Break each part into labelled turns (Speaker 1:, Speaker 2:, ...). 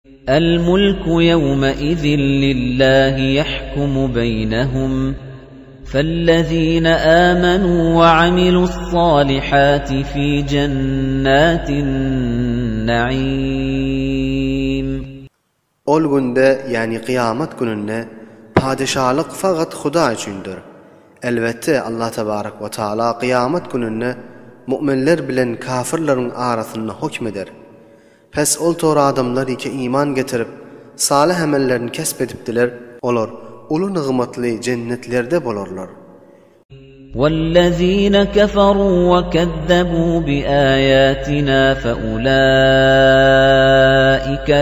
Speaker 1: El-mulku ýewmeizin lillahi ýahkumu beýnehum, fellezine amenu we amilu's-salihati fi jennatin na'im.
Speaker 2: Ol günde, ýagny kyýamat gününde, patyşalyk fakat Hudaý üçindir. Elbetde, Allah tebarek we taala kyýamat gününde mu'minler bilen kafirleriň arasynda höküm eder. Pes ol tor adamlar ýeke iman getirip, salyh emellerini kesp edipdiler, olar uly nygmatly jennetlerde bolarlar.
Speaker 1: Wellezine keferu we kezzebu biaýatina feulaike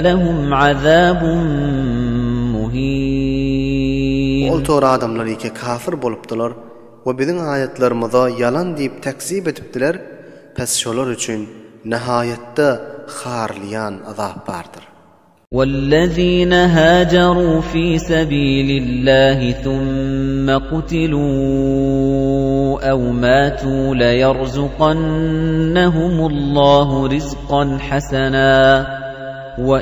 Speaker 1: lehum azabun muhin.
Speaker 2: Ol tor adamlar ýeke kafir bolupdylar we biziň aýatlarymyza ýalan diýip tekzip edipdiler, pes şolar üçin Nihaýatda harlaýan azap bardyr.
Speaker 1: Wellezine hajaruu fi sebilillâhi thumme kutilû ew mâtû leýerzukannehumullahu rizkan hasenâ we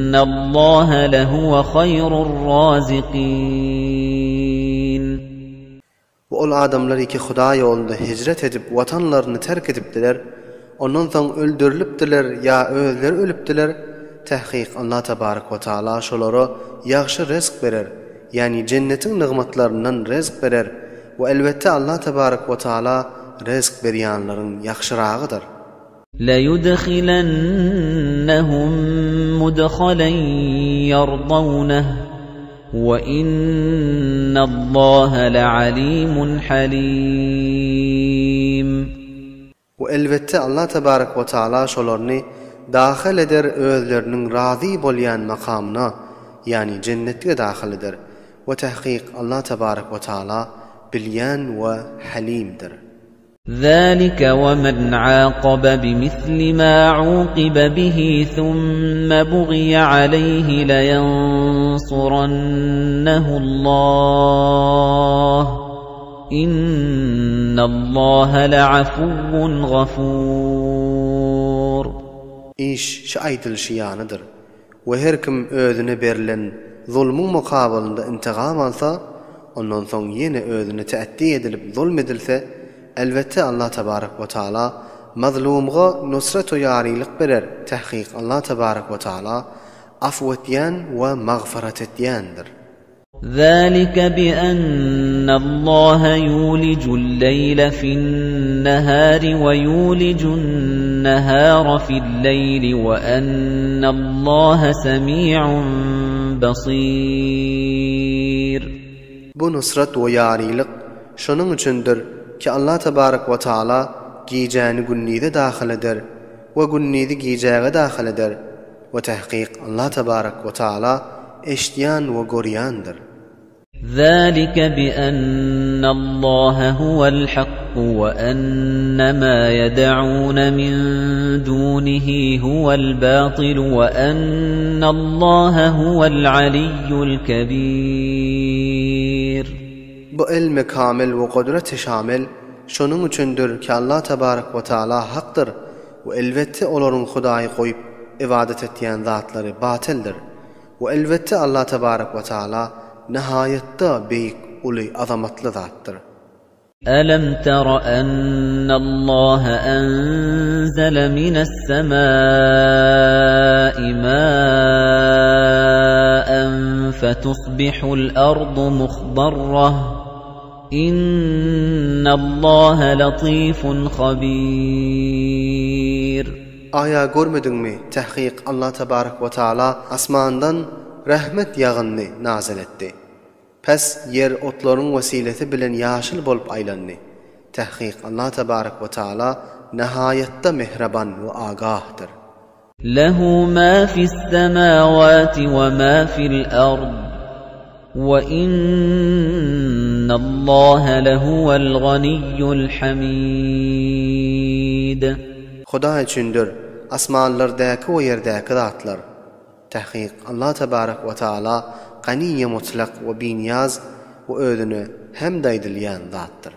Speaker 1: innallâhe lehuve haýrur râzikîn.
Speaker 2: We ol adamlar ýeke Hudaý ýolunda hijret edip watanlaryny terk edipdiler, ondan soň öldürilipdiler ýa özleri ölüpdiler, tahkyk Allah tebarek we taala şolara ýagşy rezk berer, ýagny jennetiň nygmatlaryndan rezk berer we elbetde Allah tebarek we taala rezk berýänleriň ýagşyragydyr.
Speaker 1: Leýudhilennehum mudhalen ýardawneh we innallaha lealimun halim.
Speaker 2: We elbetde Allah tebarek we taala şolaryny dahyl eder özleriniň razy bolýan makamyna, ýagny jennetge dahyl eder. We tahkyk Allah tebarek we taala bilýän we halimdir.
Speaker 1: ذَٰلِكَ وَمَنْ عَاقَبَ بِمِثْلِ مَا عُوقِبَ بِهِ ثُمَّ بُغِيَ عَلَيْهِ لَيَنصُرَنَّهُ اللَّهُ إِنَّ اللَّهَ لَعَفُوٌّ غَفُورٌ.
Speaker 2: Iş şu aýdylyşy ýalydyr. We her kim özüne berlen zulmuň mukabylynda intigam alsa, ondan soň ýene özüne tätdi edilip zulm edilse, elbetde Allah tebarek we taala mazlumga nusrat we ýarylyk berer, tahkyk Allah tebarek we taala afw etýän we magfyrat etýändir.
Speaker 1: ذَٰلِكَ بِأَنَّ اللَّهَ يُولِجُ اللَّيْلَ فِي النَّهَارِ وَيُولِجُ النَّهَارَ فِي اللَّيْلِ وَأَنَّ اللَّهَ سَمِيعٌ بَصِيرٌ.
Speaker 2: Bu nusrat we ýarylyk şonuň üçindir ki Allah tebarek we taala gijäni gündize dahyl eder we gündizi gijäge dahyl eder. We tahkyk Allah tebarek we taala eşidýän we görýändir.
Speaker 1: Zalike bi-enne Allaha huwel hakku we enne ma ýed'une min dunihi huwel batylu we enne Allaha huwel aliyyul kebir.
Speaker 2: Bu ylmy kamil we gudraty şamil şonuň üçindir ki Allah tebarek we taala hakdyr We elbetde olaryň Hudaýy goýup ybadat etýän zatlary batyldyr. We elbetde Allah tebarek we taala nihaýatda beýik, uly, azamatly zatdyr.
Speaker 1: Elem tera ennallaha enzele mine's-semai ma'en fetusbihul ardu muhdarrah. Innallaha latifun habir.
Speaker 2: Aýa görmediňmi, tahkyk Allah tebarek we taala asmandan rahmet ýagynyny nazyl etdi. Pes ýer otlaryň wesilesi bilen ýaşyl bolup aýlandy. Tahkyk Allah tebarek we taala nihaýatda mähriban we agahdyr.
Speaker 1: Lehu ma fis-semawati we ma fil-ard we innallaha lehuwal ganiyyul hamid.
Speaker 2: Hudaý üçindir asmanlardäki we ýerdäki zatlar. Tahkyk Allah tebarek we taala Ganiýy mutlak we binyýaz we özüne hemd aýdylýan zatdyr.